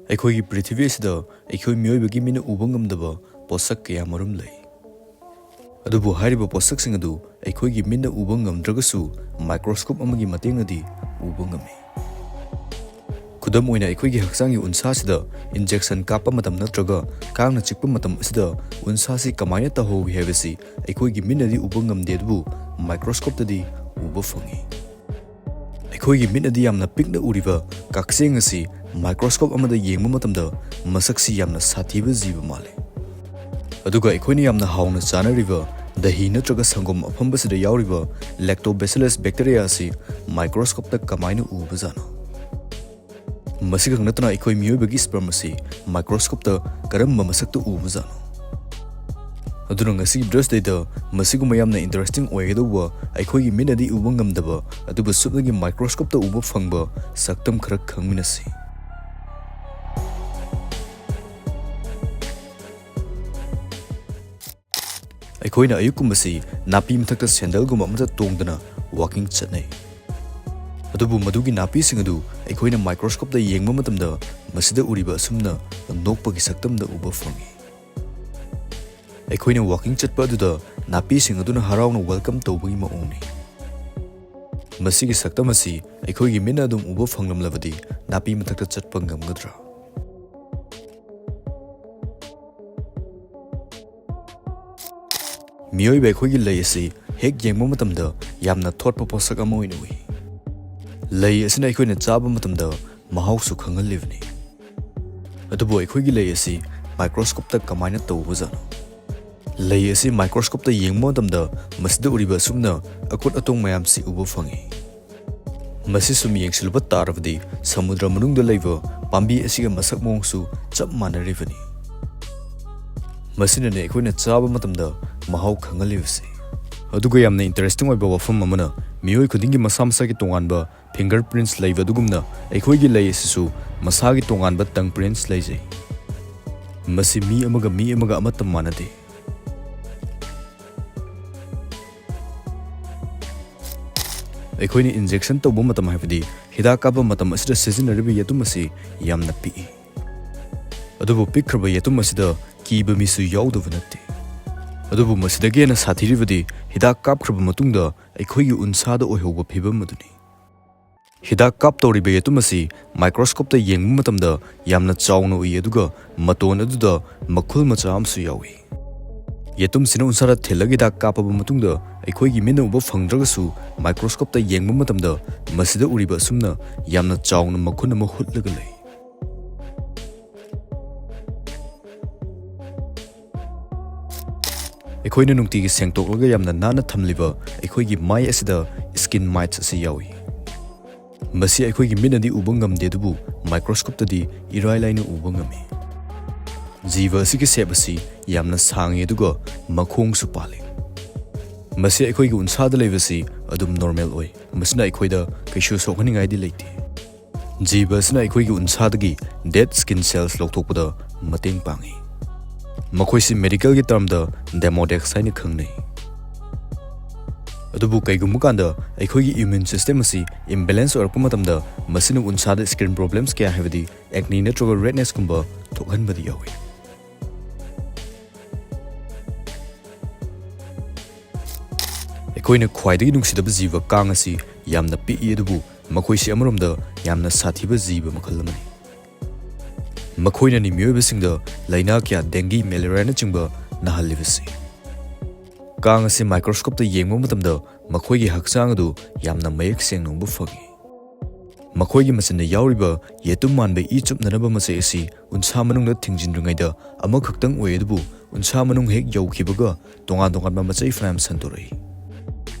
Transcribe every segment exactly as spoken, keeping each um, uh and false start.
ꯑꯩꯈꯣꯏꯒꯤ ꯄ꯭ꯔꯤꯊꯤꯕꯤ ꯑꯁꯤꯗ ꯑꯩꯈꯣꯏ ꯃꯤꯑꯣꯏꯕꯒꯤ ꯃꯤꯠꯅ ꯎꯕ ꯉꯝꯗꯕ ꯄꯣꯠꯁꯛ ꯀꯌꯥ ꯃꯔꯨꯝ ꯂꯩ꯫ ꯑꯗꯨꯕꯨ ꯍꯥꯏꯔꯤꯕ ꯄꯣꯠꯁꯛꯁꯤꯡ ꯑꯗꯨ ꯑꯩꯈꯣꯏꯒꯤ ꯃꯤꯠꯅ ꯎꯕ ꯉꯝꯗ꯭ꯔꯒꯁꯨ microscope ꯑꯃꯒꯤ ꯃꯇꯦꯡꯅꯗꯤ ꯎꯕ ꯉꯝꯃꯤ꯫ ꯈꯨꯗꯝ ꯑꯣꯏꯅ, ꯑꯩꯈꯣꯏꯒꯤ ꯍꯛꯆꯥꯡꯒꯤ ꯎꯟꯁꯥꯁꯤꯗ injection ꯀꯥꯞꯄ ꯃꯇꯝ ꯅꯠꯇ꯭ꯔꯒ ꯀꯥꯡꯅ ꯆꯤꯛꯄ ꯃꯇꯝ ꯑꯁꯤꯗ ꯎꯟꯁꯥꯁꯤ ꯀꯃꯥꯏꯅ ꯇꯧꯍꯧꯏ ꯍꯥꯏꯕꯁꯤ ꯑꯩꯈꯣꯏꯒꯤ ꯃꯤꯠꯅꯗꯤ ꯎꯕ ꯉꯝꯗꯦ, ꯑꯗꯨꯕꯨ microscope ꯇꯗꯤ ꯎꯕ ꯐꯪꯏ꯫ ꯑꯩꯈꯣꯏꯒꯤ ꯃꯤꯠꯅꯗꯤ ꯌꯥꯝꯅ ꯄꯤꯛꯅ ꯎꯔꯤꯕ ꯀꯛꯆꯦꯡ ꯑꯁꯤ microscope ꯑꯃꯗ ꯌꯦꯡꯕ ꯃꯇꯝꯗ ꯃꯁꯛꯁꯤ ꯌꯥꯝꯅ ꯁꯥꯊꯤꯕ ꯖꯤꯕ ꯃꯥꯜꯂꯤ꯫ ꯑꯗꯨꯒ ꯑꯩꯈꯣꯏꯅ ꯌꯥꯝꯅ ꯍꯥꯎꯅ ꯆꯥꯅꯔꯤꯕ ꯗꯍꯤ ꯅꯠꯇ꯭ꯔꯒ ꯁꯪꯒꯣꯝ ꯑꯐꯝꯕꯁꯤꯗ ꯌꯥꯎꯔꯤꯕ Lactobacillus bacteria ꯑꯁꯤ microscope ꯇ ꯀꯃꯥꯏꯅ ꯎꯕꯖꯥꯠꯅꯣ? ꯃꯁꯤꯈꯛ ꯅꯠꯇꯅ, ꯑꯩꯈꯣꯏ ꯃꯤꯑꯣꯏꯕꯒꯤ sperm ꯑꯁꯤ microscope ꯇ ꯀꯔꯝꯕ ꯃꯁꯛꯇ ꯎꯕꯖꯥꯠꯅꯣ? ꯑꯗꯨꯅ ꯉꯁꯤꯒꯤ Brush Day ꯗ ꯃꯁꯤꯒꯨꯝꯕ ꯌꯥꯝꯅ interesting ꯑꯣꯏꯒꯗꯧꯕ, ꯑꯩꯈꯣꯏꯒꯤ ꯃꯤꯠꯅꯗꯤ ꯎꯕ ꯉꯝꯗꯕ, ꯑꯗꯨꯕꯨ ꯁꯨꯞꯅꯒꯤ microscope ꯇ ꯎꯕ ꯐꯪꯕ ꯁꯛꯇꯝ ꯈꯔ ꯈꯪꯃꯤꯟꯅꯁꯤ꯫ ꯑꯩꯈꯣꯏꯅ ꯑꯌꯨꯛꯀꯨꯝꯕꯁꯤ ꯅꯥꯄꯤ ꯃꯊꯛꯇ ꯁꯦꯟꯗꯜꯒꯨꯝꯕ ꯑꯃꯠꯇ ꯇꯣꯡꯗꯅ walking ꯆꯠꯅꯩ꯫ ꯑꯗꯨꯕꯨ ꯃꯗꯨꯒꯤ ꯅꯥꯄꯤꯁꯤꯡ ꯑꯗꯨ ꯑꯩꯈꯣꯏꯅ microscope ꯇ ꯌꯦꯡꯕ ꯃꯇꯝꯗ ꯃꯁꯤꯗ ꯎꯔꯤꯕ ꯑꯁꯨꯝꯅ ꯅꯣꯛꯄꯒꯤ ꯁꯛꯇꯝꯗ ꯎꯕ ꯐꯪꯏ꯫ ꯑꯩꯈꯣꯏꯅ walking ꯆꯠꯄ ꯑꯗꯨꯗ ꯅꯥꯄꯤꯁꯤꯡ ꯑꯗꯨꯅ ꯍꯔꯥꯎꯅ welcome ꯇꯧꯕꯒꯤ ꯃꯑꯣꯡꯅꯤ꯫ ꯃꯁꯤꯒꯤ ꯁꯛꯇꯝ ꯑꯁꯤ ꯑꯩꯈꯣꯏꯒꯤ ꯃꯤꯠꯅ ꯑꯗꯨꯝ ꯎꯕ ꯐꯪꯂꯝꯂꯕꯗꯤ ꯅꯥꯄꯤ ꯃꯊꯛꯇ ꯆꯠꯄ ꯉꯝꯒꯗ꯭ꯔꯥ? ꯃꯤꯑꯣꯏꯕ ꯑꯩꯈꯣꯏꯒꯤ ꯂꯩ ꯑꯁꯤ ꯍꯦꯛ ꯌꯦꯡꯕ ꯃꯇꯝꯗ ꯌꯥꯝꯅ ꯊꯣꯠꯄ ꯄꯣꯠꯁꯛ ꯑꯃ ꯑꯣꯏꯅ ꯎꯏ꯫ ꯂꯩ ꯑꯁꯤꯅ ꯑꯩꯈꯣꯏꯅ ꯆꯥꯕ ꯃꯇꯝꯗ ꯃꯍꯥꯎꯁꯨ ꯈꯪꯍꯜꯂꯤꯕꯅꯤ꯫ ꯑꯗꯨꯕꯨ ꯑꯩꯈꯣꯏꯒꯤ ꯂꯩ ꯑꯁꯤ microscope ꯇ ꯀꯃꯥꯏꯅ ꯇꯧꯕꯖꯥꯠꯅꯣ? ꯂꯩ ꯑꯁꯤ microscope ꯇ ꯌꯦꯡꯕ ꯃꯇꯝꯗ ꯃꯁꯤꯗ ꯎꯔꯤꯕ ꯑꯁꯨꯝꯅ ꯑꯀꯨꯠ ꯑꯇꯣꯡ ꯃꯌꯥꯝꯁꯤ ꯎꯕ ꯐꯪꯏ꯫ ꯃꯁꯤ ꯁꯨꯝ ꯌꯦꯡꯁꯤꯜꯂꯨꯕ ꯇꯥꯔꯕꯗꯤ ꯁꯃꯨꯗ꯭ꯔ ꯃꯅꯨꯡꯗ ꯂꯩꯕ ꯄꯥꯝꯕꯤ ꯑꯁꯤꯒ ꯃꯁꯛ ꯃꯑꯣꯡꯁꯨ ꯆꯞ ꯃꯥꯟꯅꯔꯤꯕꯅꯤ꯫ ꯃꯁꯤꯅꯅꯦ ꯑꯩꯈꯣꯏꯅ ꯆꯥꯕ ꯃꯇꯝꯗ ꯃꯍꯥꯎ ꯈꯪꯍꯜꯂꯤꯕꯁꯤ꯫ ꯑꯗꯨꯒ ꯌꯥꯝꯅ interesting ꯑꯣꯏꯕ ꯋꯥꯐꯝ ꯑꯃꯅ, ꯃꯤꯑꯣꯏ ꯈꯨꯗꯤꯡꯒꯤ ꯃꯁꯥ ꯃꯁꯥꯒꯤ ꯇꯣꯉꯥꯟꯕ fingerprints ꯂꯩꯕ ꯑꯗꯨꯒꯨꯝꯅ ꯑꯩꯈꯣꯏꯒꯤ ꯂꯩ ꯑꯁꯤꯁꯨ ꯃꯁꯥꯒꯤ ꯇꯣꯉꯥꯟꯕ thumbprints ꯂꯩꯖꯩ꯫ ꯃꯁꯤ ꯃꯤ ꯑꯃꯒ ꯃꯤ ꯑꯃꯒ ꯑꯃꯠꯇ ꯃꯥꯟꯅꯗꯦ꯫ ꯑꯩꯈꯣꯏꯅ injection ꯇꯧꯕ ꯃꯇꯝ, ꯍꯥꯏꯕꯗꯤ ꯍꯤꯗꯥꯛ ꯀꯥꯞꯄ ꯃꯇꯝ ꯑꯁꯤꯗ ꯁꯤꯖꯤꯟꯅꯔꯤꯕ ꯌꯦꯇꯨꯝ ꯑꯁꯤ ꯌꯥꯝꯅ ꯄꯤꯛꯏ꯫ ꯑꯗꯨꯕꯨ ꯄꯤꯛꯈ꯭ꯔꯕ ꯌꯦꯇꯨꯝ ꯑꯁꯤꯗ ꯀꯤꯕ ꯃꯤꯁꯨ ꯌꯥꯎꯗꯕ ꯅꯠꯇꯦ꯫ ꯑꯗꯨꯕꯨ ꯃꯁꯤꯗꯒꯤ ꯍꯦꯟꯅ ꯁꯥꯊꯤꯔꯤꯕꯗꯤ ꯍꯤꯗꯥꯛ ꯀꯥꯞꯈ꯭ꯔꯕ ꯃꯇꯨꯡꯗ ꯑꯩꯈꯣꯏꯒꯤ ꯎꯟꯁꯥꯗ ꯑꯣꯏꯍꯧꯕ ꯐꯤꯕꯝ ꯑꯗꯨꯅꯤ꯫ ꯍꯤꯗꯥꯛ ꯀꯥꯞꯇꯧꯔꯤꯕ ꯌꯦꯇꯨꯝ ꯑꯁꯤ ꯃꯥꯏꯀ꯭ꯔꯣꯁꯀꯣꯞꯇ ꯌꯦꯡꯕ ꯃꯇꯝꯗ ꯌꯥꯝꯅ ꯆꯥꯎꯅ ꯎꯏ, ꯑꯗꯨꯒ ꯃꯇꯣꯟ ꯑꯗꯨꯗ ꯃꯈꯨꯜ ꯃꯆꯥ ꯑꯃꯁꯨ ꯌꯥꯎꯏ꯫ ꯌꯦꯇꯨꯝꯁꯤꯅ ꯎꯟꯁꯥꯗ ꯊꯤꯜꯂꯒ ꯍꯤꯗꯥꯛ ꯀꯥꯞꯄꯕ ꯃꯇꯨꯡꯗ ꯑꯩꯈꯣꯏꯒꯤ ꯃꯤꯠꯅ ꯎꯕ ꯐꯪꯗ꯭ꯔꯒꯁꯨ ꯃꯥꯏꯀ꯭ꯔꯣꯁꯀꯣꯞꯇ ꯌꯦꯡꯕ ꯃꯇꯝꯗ ꯃꯁꯤꯗ ꯎꯔꯤꯕ ꯑꯁꯨꯝꯅ ꯌꯥꯝꯅ ꯆꯥꯎꯅ ꯃꯈꯨꯟ ꯑꯃ ꯍꯨꯠꯂꯒ ꯂꯩ꯫ ꯑꯩꯈꯣꯏꯅ ꯅꯨꯡꯇꯤꯒꯤ ꯁꯦꯡꯗꯣꯛꯂꯒ ꯌꯥꯝꯅ ꯅꯥꯟꯅ ꯊꯝꯂꯤꯕ ꯑꯩꯈꯣꯏꯒꯤ ꯃꯥꯏ ꯑꯁꯤꯗ skin mites ꯑꯁꯤ ꯌꯥꯎꯏ꯫ ꯃꯁꯤ ꯑꯩꯈꯣꯏꯒꯤ ꯃꯤꯠꯅꯗꯤ ꯎꯕ ꯉꯝꯗꯦ, ꯑꯗꯨꯕꯨ ꯃꯥꯏꯀ꯭ꯔꯣꯁꯀꯣꯞꯇꯗꯤ ꯏꯔꯥꯏ ꯂꯥꯏꯅ ꯎꯕ ꯉꯝꯃꯤ꯫ ꯖꯤꯕ ꯑꯁꯤꯒꯤ shape ꯑꯁꯤ ꯌꯥꯝꯅ ꯁꯥꯡꯉꯤ, ꯑꯗꯨꯒ ꯃꯈꯣꯡꯁꯨ ꯄꯥꯜꯂꯤ꯫ ꯃꯁꯤ ꯑꯩꯈꯣꯏꯒꯤ ꯎꯟꯁꯥꯗ ꯂꯩꯕꯁꯤ ꯑꯗꯨꯝ normal ꯑꯣꯏ꯫ ꯃꯁꯤꯅ ꯑꯩꯈꯣꯏꯗ ꯀꯩꯁꯨ ꯁꯣꯛꯍꯟꯅꯤꯡꯉꯥꯏꯗꯤ ꯂꯩꯇꯦ꯫ ꯖꯤꯕ ꯑꯁꯤꯅ ꯑꯩꯈꯣꯏꯒꯤ ꯎꯟꯁꯥꯗꯒꯤ dead skin cells ꯂꯧꯊꯣꯛꯄꯗ ꯃꯇꯦꯡ ꯄꯥꯡꯏ꯫ ꯃꯈꯣꯏꯁꯤ medical ꯒꯤ term ꯗ Demodex ꯍꯥꯏꯅ ꯈꯪꯅꯩ꯫ ꯑꯗꯨꯕꯨ ꯀꯩꯒꯨꯝꯕ ꯀꯥꯟꯗ ꯑꯩꯈꯣꯏꯒꯤ immune system ꯑꯁꯤ imbalance ꯑꯣꯏꯔꯛꯄ ꯃꯇꯝꯗ, ꯃꯁꯤꯅ ꯎꯟꯁꯥꯗ skin problems ꯀꯌꯥ, ꯍꯥꯏꯕꯗꯤ acne ꯅꯠꯇ꯭ꯔꯒ redness ꯀꯨꯝꯕ, ꯊꯣꯛꯍꯟꯕꯗꯤ ꯌꯥꯎꯏ꯫ ꯑꯩꯈꯣꯏꯅ ꯈ꯭ꯋꯥꯏꯗꯒꯤ ꯅꯨꯡꯁꯤꯗꯕ ꯖꯤꯕ ꯀꯥꯡ ꯑꯁꯤ ꯌꯥꯝꯅ ꯄꯤꯛꯏ, ꯑꯗꯨꯕꯨ ꯃꯈꯣꯏꯁꯤ ꯑꯃꯔꯣꯝꯗ ꯌꯥꯝꯅ ꯁꯥꯊꯤꯕ ꯖꯤꯕ ꯃꯈꯜ ꯑꯃꯅꯤ꯫ ꯃꯈꯣꯏꯅꯅꯤ ꯃꯤꯑꯣꯏꯕꯁꯤꯡꯗ ꯂꯥꯏꯅꯥ ꯀꯌꯥ, dengue, malaria ꯅꯆꯤꯡꯕ, ꯅꯥꯍꯜꯂꯤꯕꯁꯤ꯫ ꯀꯥꯡ ꯑꯁꯤ ꯃꯥꯏꯀ꯭ꯔꯣꯁꯀꯣꯞꯇ ꯌꯦꯡꯕ ꯃꯇꯝꯗ ꯃꯈꯣꯏꯒꯤ ꯍꯛꯆꯥꯡ ꯑꯗꯨ ꯌꯥꯝꯅ ꯃꯌꯦꯛ ꯁꯦꯡꯅ ꯎꯕ ꯐꯪꯏ꯫ ꯃꯈꯣꯏꯒꯤ ꯃꯆꯤꯟꯗ ꯌꯥꯎꯔꯤꯕ ꯌꯦꯇꯨꯝ ꯃꯥꯟꯕ ꯏ ꯆꯨꯞꯅꯅꯕ ꯃꯆꯩ ꯑꯁꯤ ꯎꯟꯁꯥ ꯃꯅꯨꯡꯗ ꯊꯤꯡꯖꯤꯟꯗ꯭ꯔꯤꯉꯩꯗ ꯑꯃꯈꯛꯇꯪ ꯑꯣꯏ, ꯑꯗꯨꯕꯨ ꯎꯟꯁꯥ ꯃꯅꯨꯡ ꯍꯦꯛ ꯌꯧꯈꯤꯕꯒ ꯇꯣꯉꯥꯟ ꯇꯣꯉꯥꯟꯕ ꯃꯆꯩ ꯐꯅꯌꯥꯝ ꯁꯟꯗꯣꯔꯛꯏ꯫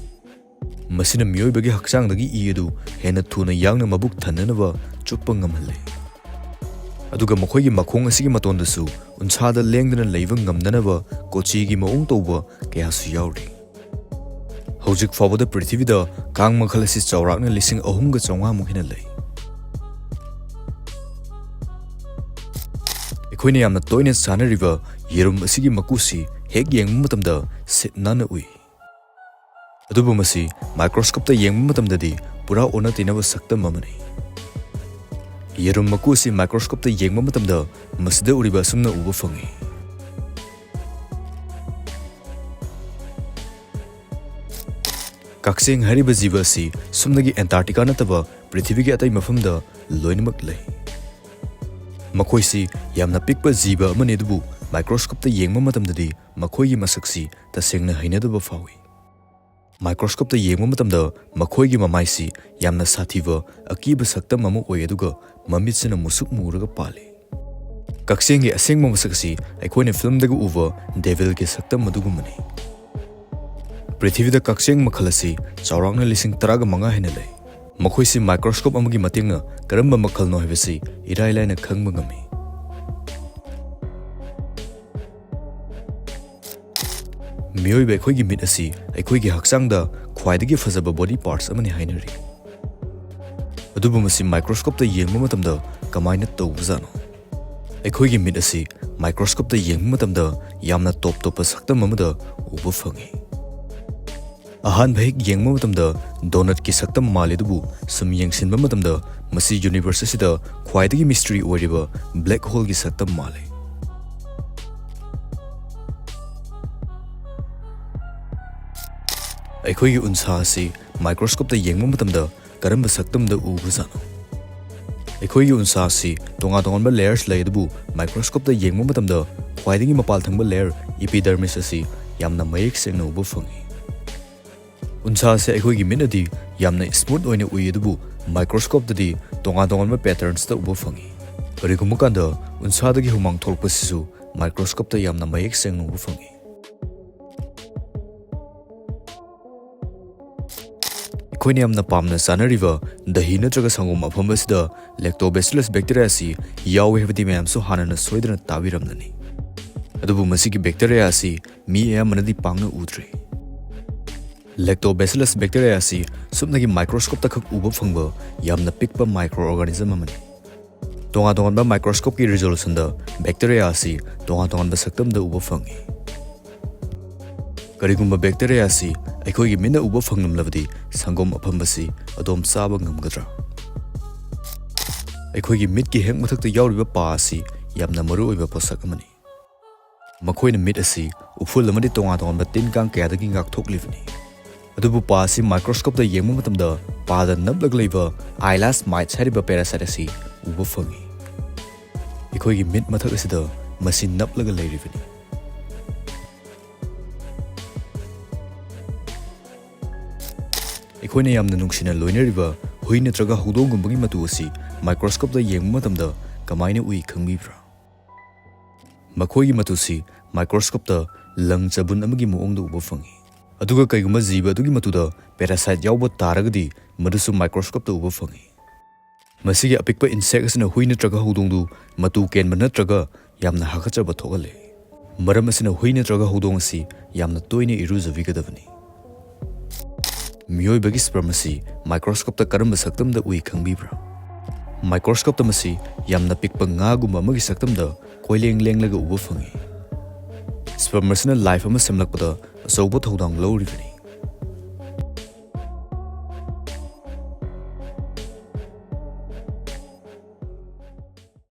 ꯃꯁꯤꯅ ꯃꯤꯑꯣꯏꯕꯒꯤ ꯍꯛꯆꯥꯡꯗꯒꯤ ꯏ ꯑꯗꯨ ꯍꯦꯟꯅ ꯊꯨꯅ ꯌꯥꯡꯅ ꯃꯕꯨꯛ ꯊꯟꯅꯅꯕ ꯆꯨꯞꯄ ꯉꯝꯍꯜꯂꯤ꯫ ꯑꯗꯨꯒ ꯃꯈꯣꯏꯒꯤ ꯃꯈꯣꯡ ꯑꯁꯤꯒꯤ ꯃꯇꯣꯟꯗꯁꯨ ꯎꯟꯁꯥꯗ ꯂꯦꯡꯗꯅ ꯂꯩꯕ ꯉꯝꯅꯅꯕ ꯀꯣꯆꯤꯒꯤ ꯃꯑꯣꯡ ꯇꯧꯕ ꯀꯌꯥꯁꯨ ꯌꯥꯎꯔꯤ꯫ ꯍꯧꯖꯤꯛ ꯐꯥꯎꯕꯗ ꯄ꯭ꯔꯤꯊꯤꯕꯤꯗ ꯀꯥꯡ ꯃꯈꯜ ꯑꯁꯤ ꯆꯥꯎꯔꯥꯛꯅ ꯂꯤꯁꯤꯡ ꯑꯍꯨꯝꯒ ꯆꯥꯝꯃꯉꯥ ꯃꯨꯛ ꯍꯦꯟꯅ ꯂꯩ꯫ ꯑꯩꯈꯣꯏꯅ ꯌꯥꯝꯅ ꯇꯣꯏꯅ ꯆꯥꯅꯔꯤꯕ ꯌꯦꯔꯨꯝ ꯑꯁꯤꯒꯤ ꯃꯀꯨꯁꯤ ꯍꯦꯛ ꯌꯦꯡꯕ ꯃꯇꯝꯗ ꯁꯤꯠ ꯅꯥꯟꯅ ꯎꯏ꯫ ꯑꯗꯨꯕꯨ ꯃꯁꯤ ꯃꯥꯏꯀ꯭ꯔꯣꯁꯀꯣꯞꯇ ꯌꯦꯡꯕ ꯃꯇꯝꯗꯗꯤ ꯄꯨꯔꯥ ꯑꯣꯟꯅ ꯇꯩꯅꯕ ꯁꯛꯇꯝ ꯑꯃꯅꯤ꯫ ꯌꯦꯔꯨꯝ ꯃꯀꯨ ꯑꯁꯤ microscope-ꯇ ꯌꯦꯡꯕ ꯃꯇꯝꯗ ꯃꯁꯤꯗ ꯎꯔꯤꯕ ꯑꯁꯨꯝꯅ ꯎꯕ ꯐꯪꯏ꯫ ꯀꯛꯆꯦꯡ ꯍꯥꯏꯔꯤꯕ ꯖꯤꯕ ꯑꯁꯤ ꯁꯨꯞꯅꯒꯤ Antarctica ꯅꯠꯇꯕ ꯄ꯭ꯔꯤꯊꯤꯕꯤꯒꯤ ꯑꯇꯩ ꯃꯐꯝꯗ ꯂꯣꯏꯅꯃꯛ ꯂꯩ꯫ ꯃꯈꯣꯏꯁꯤ ꯌꯥꯝꯅ ꯄꯤꯛꯄ ꯖꯤꯕ ꯑꯃꯅꯤ, ꯑꯗꯨꯕꯨ microscope-ꯇ ꯌꯦꯡꯕ ꯃꯇꯝꯗꯗꯤ ꯃꯈꯣꯏꯒꯤ ꯃꯁꯛꯁꯤ ꯇꯁꯦꯡꯅ ꯍꯩꯅꯗꯕ ꯐꯥꯎꯏ꯫ Microscope-ꯇ ꯌꯦꯡꯕ ꯃꯇꯝꯗ ꯃꯈꯣꯏꯒꯤ ꯃꯃꯥꯏꯁꯤ ꯌꯥꯝꯅ ꯁꯥꯊꯤꯕ ꯑꯀꯤꯕ ꯁꯛꯇꯝ ꯑꯃ ꯑꯣꯏ, ꯑꯗꯨꯒ ꯃꯃꯤꯠꯁꯤꯅ ꯃꯨꯁꯨꯛ ꯃꯨꯔꯒ ꯄꯥꯜꯂꯤ꯫ ꯀꯛꯆꯦꯡꯒꯤ ꯑꯁꯦꯡꯕ ꯃꯁꯛ ꯑꯁꯤ ꯑꯩꯈꯣꯏꯅ film-ꯗꯒ ꯎꯕ devil-ꯒꯤ ꯁꯛꯇꯝ ꯑꯗꯨꯒꯨꯝꯕꯅꯤ꯫ ꯄ꯭ꯔꯤꯊꯤꯕꯤꯗ ꯀꯛꯆꯦꯡ ꯃꯈꯜ ꯑꯁꯤ ꯆꯥꯎꯔꯥꯛꯅ ꯂꯤꯁꯤꯡ ꯇꯔꯥꯒ ꯃꯉꯥ ꯍꯦꯟꯅ ꯂꯩ꯫ ꯃꯈꯣꯏꯁꯤ microscope ꯑꯃꯒꯤ ꯃꯇꯦꯡꯅ ꯀꯔꯝꯕ ꯃꯈꯜꯅꯣ ꯍꯥꯏꯕꯁꯤ ꯏꯔꯥꯏ ꯂꯥꯏꯅ ꯈꯪꯕ ꯉꯝꯃꯤ꯫ ꯃꯤꯑꯣꯏꯕ ꯑꯩꯈꯣꯏꯒꯤ ꯃꯤꯠ ꯑꯁꯤ ꯑꯩꯈꯣꯏꯒꯤ ꯍꯛꯆꯥꯡꯗ ꯈ꯭ꯋꯥꯏꯗꯒꯤ ꯐꯖꯕ body parts ꯑꯃꯅꯤ ꯍꯥꯏꯅꯔꯤ꯫ ꯑꯗꯨꯕꯨ ꯃꯁꯤ microscope-ꯇ ꯌꯦꯡꯕ ꯃꯇꯝꯗ ꯀꯃꯥꯏꯅ ꯇꯧꯕꯖꯥꯠꯅꯣ? ꯑꯩꯈꯣꯏꯒꯤ ꯃꯤꯠ ꯑꯁꯤ microscope-ꯇ ꯌꯦꯡꯕ ꯃꯇꯝꯗ ꯌꯥꯝꯅ top ꯇꯣꯞꯄ ꯁꯛꯇꯝ ꯑꯃꯗ ꯎꯕ ꯐꯪꯏ꯫ ꯑꯍꯥꯟꯕ ꯍꯦꯛ ꯌꯦꯡꯕ ꯃꯇꯝꯗ donut-ꯀꯤ ꯁꯛꯇꯝ ꯃꯥꯜꯂꯤ, ꯑꯗꯨꯕꯨ ꯁꯨꯝ ꯌꯦꯡꯁꯤꯟꯕ ꯃꯇꯝꯗ ꯃꯁꯤ universe ꯑꯁꯤꯗ ꯈ꯭ꯋꯥꯏꯗꯒꯤ mystery ꯑꯣꯏꯔꯤꯕ black hole-ꯒꯤ ꯁꯛꯇꯝ ꯃꯥꯜꯂꯤ꯫ ꯑꯩꯈꯣꯏꯒꯤ ꯎꯟꯁꯥ ꯑꯁꯤ microscope-ꯇ ꯌꯦꯡꯕ ꯃꯇꯝꯗ ꯀꯔꯝꯕ ꯁꯛꯇꯝꯗ ꯎꯕꯖꯥꯠꯅꯣ? ꯑꯩꯈꯣꯏꯒꯤ ꯎꯟꯁꯥ ꯑꯁꯤ ꯇꯣꯉꯥꯟ ꯇꯣꯉꯥꯟꯕ layers ꯂꯩ, ꯑꯗꯨꯕꯨ microscope-ꯇ ꯌꯦꯡꯕ ꯃꯇꯝꯗ ꯈ꯭ꯋꯥꯏꯗꯒꯤ ꯃꯄꯥꯜ ꯊꯪꯕ layer epidermis ꯑꯁꯤ ꯌꯥꯝꯅ ꯃꯌꯦꯛ ꯁꯦꯡꯅ ꯎꯕ ꯐꯪꯏ꯫ ꯎꯟꯁꯥ ꯑꯁꯤ ꯑꯩꯈꯣꯏꯒꯤ ꯃꯤꯠꯅꯗꯤ ꯌꯥꯝꯅ smooth ꯑꯣꯏꯅ ꯎꯏ, ꯑꯗꯨꯕꯨ microscope-ꯇꯗꯤ ꯇꯣꯉꯥꯟ ꯇꯣꯉꯥꯟꯕ patterns-ꯇ ꯎꯕ ꯐꯪꯏ꯫ ꯀꯔꯤꯒꯨꯝꯕ ꯀꯥꯟꯗ ꯎꯟꯁꯥꯗꯒꯤ ꯍꯨꯃꯥꯡ ꯊꯣꯛꯂꯛꯄꯁꯤꯁꯨ microscope-ꯇ ꯌꯥꯝꯅ ꯃꯌꯦꯛ ꯁꯦꯡꯅ ꯎꯕ ꯐꯪꯏ꯫ ꯑꯩꯈꯣꯏꯅ ꯌꯥꯝꯅ ꯄꯥꯝꯅ ꯆꯥꯅꯔꯤꯕ ꯗꯍꯤ ꯅꯠꯇ꯭ꯔꯒ ꯁꯪꯒꯣꯝ ꯑꯐꯝꯕꯁꯤꯗ lactobacillus bacteria ꯑꯁꯤ ꯌꯥꯎꯏ ꯍꯥꯏꯕꯗꯤ ꯃꯌꯥꯝꯁꯨ ꯍꯥꯟꯅꯅ ꯁꯣꯏꯗꯅ ꯇꯥꯕꯤꯔꯝꯂꯅꯤ꯫ ꯑꯗꯨꯕꯨ ꯃꯁꯤꯒꯤ bacteria ꯑꯁꯤ ꯃꯤ ꯑꯌꯥꯝꯕꯅꯗꯤ ꯄꯥꯛꯅ ꯎꯗ꯭ꯔꯤ꯫ Lactobacillus bacteria ꯑꯁꯤ ꯁꯨꯞꯅꯒꯤ microscope-ꯇ ꯈꯛ ꯎꯕ ꯐꯪꯕ ꯌꯥꯝꯅ ꯄꯤꯛꯄ microorganism ꯑꯃꯅꯤ꯫ ꯇꯣꯉꯥꯟ ꯇꯣꯉꯥꯟꯕ microscope-ꯀꯤ resolution-ꯗ bacteria ꯑꯁꯤ ꯇꯣꯉꯥꯟ ꯇꯣꯉꯥꯟꯕ ꯁꯛꯇꯝꯗ ꯎꯕ ꯐꯪꯏ꯫ ꯀꯔꯤꯒꯨꯝꯕ bacteria ꯑꯁꯤ ꯑꯩꯈꯣꯏꯒꯤ ꯃꯤꯠꯅ ꯎꯕ ꯐꯪꯂꯝꯂꯕꯗꯤ ꯁꯪꯒꯣꯝ ꯑꯐꯝꯕꯁꯤ ꯑꯗꯣꯝ ꯆꯥꯕ ꯉꯝꯒꯗ꯭ꯔꯥ? ꯑꯩꯈꯣꯏꯒꯤ ꯃꯤꯠꯀꯤ ꯍꯦꯛ ꯃꯊꯛꯇ ꯌꯥꯎꯔꯤꯕ ꯄꯥ ꯑꯁꯤ ꯌꯥꯝꯅ ꯃꯔꯨ ꯑꯣꯏꯕ ꯄꯣꯠꯁꯛ ꯑꯃꯅꯤ꯫ ꯃꯈꯣꯏꯅ ꯃꯤꯠ ꯑꯁꯤ ꯎꯐꯨꯜ ꯑꯃꯗꯤ ꯇꯣꯉꯥꯟ ꯇꯣꯉꯥꯟꯕ ꯇꯤꯟ ꯀꯥꯡ ꯀꯌꯥꯗꯒꯤ ꯉꯥꯛꯊꯣꯛꯂꯤꯕꯅꯤ꯫ ꯑꯗꯨꯕꯨ ꯄꯥ ꯑꯁꯤ ꯃꯥꯏꯀ꯭ꯔꯣꯁꯀꯣꯞꯇ ꯌꯦꯡꯕ ꯃꯇꯝꯗ ꯄꯥꯗ ꯅꯞꯂꯒ ꯂꯩꯕ eyelash mites ꯍꯥꯏꯔꯤꯕ parasite ꯑꯁꯤ ꯎꯕ ꯐꯪꯏ꯫ ꯑꯩꯈꯣꯏꯒꯤ ꯃꯤꯠ ꯃꯊꯛ ꯑꯁꯤꯗ ꯃꯁꯤ ꯅꯞꯂꯒ ꯂꯩꯔꯤꯕꯅꯤ꯫ ꯑꯩꯈꯣꯏꯅ ꯌꯥꯝꯅ ꯅꯨꯡꯁꯤꯅ ꯂꯣꯏꯅꯔꯤꯕ ꯍꯨꯏ ꯅꯠꯇ꯭ꯔꯒ ꯍꯧꯗꯣꯡꯒꯨꯝꯕꯒꯤ ꯃꯇꯨ ꯑꯁꯤ ꯃꯥꯏꯀ꯭ꯔꯣꯁꯀꯣꯞꯇ ꯌꯦꯡꯕ ꯃꯇꯝꯗ ꯀꯃꯥꯏꯅ ꯎꯏ ꯈꯪꯕꯤꯕ꯭ꯔꯥ? ꯃꯈꯣꯏꯒꯤ ꯃꯇꯨꯁꯤ ꯃꯥꯏꯀ꯭ꯔꯣꯁꯀꯣꯞꯇ ꯂꯪ ꯆꯕꯨꯟ ꯑꯃꯒꯤ ꯃꯑꯣꯡꯗ ꯎꯕ ꯐꯪꯏ꯫ ꯑꯗꯨꯒ ꯀꯩꯒꯨꯝꯕ ꯖꯤꯕ ꯑꯗꯨꯒꯤ ꯃꯇꯨꯗ parasite ꯌꯥꯎꯕ ꯇꯥꯔꯒꯗꯤ ꯃꯗꯨꯁꯨ ꯃꯥꯏꯀ꯭ꯔꯣꯁꯀꯣꯞꯇ ꯎꯕ ꯐꯪꯏ꯫ ꯃꯁꯤꯒꯤ ꯑꯄꯤꯛꯄ insect ꯑꯁꯤꯅ ꯍꯨꯏ ꯅꯠꯇ꯭ꯔꯒ ꯍꯧꯗꯣꯡꯗꯨ ꯃꯇꯨ ꯀꯦꯟꯕ ꯅꯠꯇ꯭ꯔꯒ ꯌꯥꯝꯅ ꯍꯥꯀꯠꯆꯕ ꯊꯣꯛꯍꯜꯂꯤ꯫ ꯃꯔꯝ ꯑꯁꯤꯅ ꯍꯨꯏ ꯅꯠꯇ꯭ꯔꯒ ꯍꯧꯗꯣꯡ ꯑꯁꯤ ꯌꯥꯝꯅ ꯇꯣꯏꯅ ꯏꯔꯨꯖꯕꯤꯒꯗꯕꯅꯤ꯫ ꯃꯤꯑꯣꯏꯕꯒꯤ sperm ꯑꯁꯤ ꯃꯥꯏꯀ꯭ꯔꯣꯁꯀꯣꯞꯇ ꯀꯔꯝꯕ ꯁꯛꯇꯝꯗ ꯎꯏ ꯈꯪꯕꯤꯕ꯭ꯔꯥ? ꯃꯥꯏꯀ꯭ꯔꯣꯁꯀꯣꯞꯇ ꯃꯁꯤ ꯌꯥꯝꯅ ꯄꯤꯛꯄ ꯉꯥꯒꯨꯝꯕ ꯑꯃꯒꯤ ꯁꯛꯇꯝꯗ ꯀꯣꯏꯂꯦꯡ ꯂꯦꯡꯂꯒ ꯎꯕ ꯐꯪꯏ꯫ Sperm ꯑꯁꯤꯅ life ꯑꯃ ꯁꯦꯝꯂꯛꯄꯗ ꯑꯆꯧꯕ ꯊꯧꯗꯥꯡ ꯂꯧꯔꯤꯕꯅꯤ꯫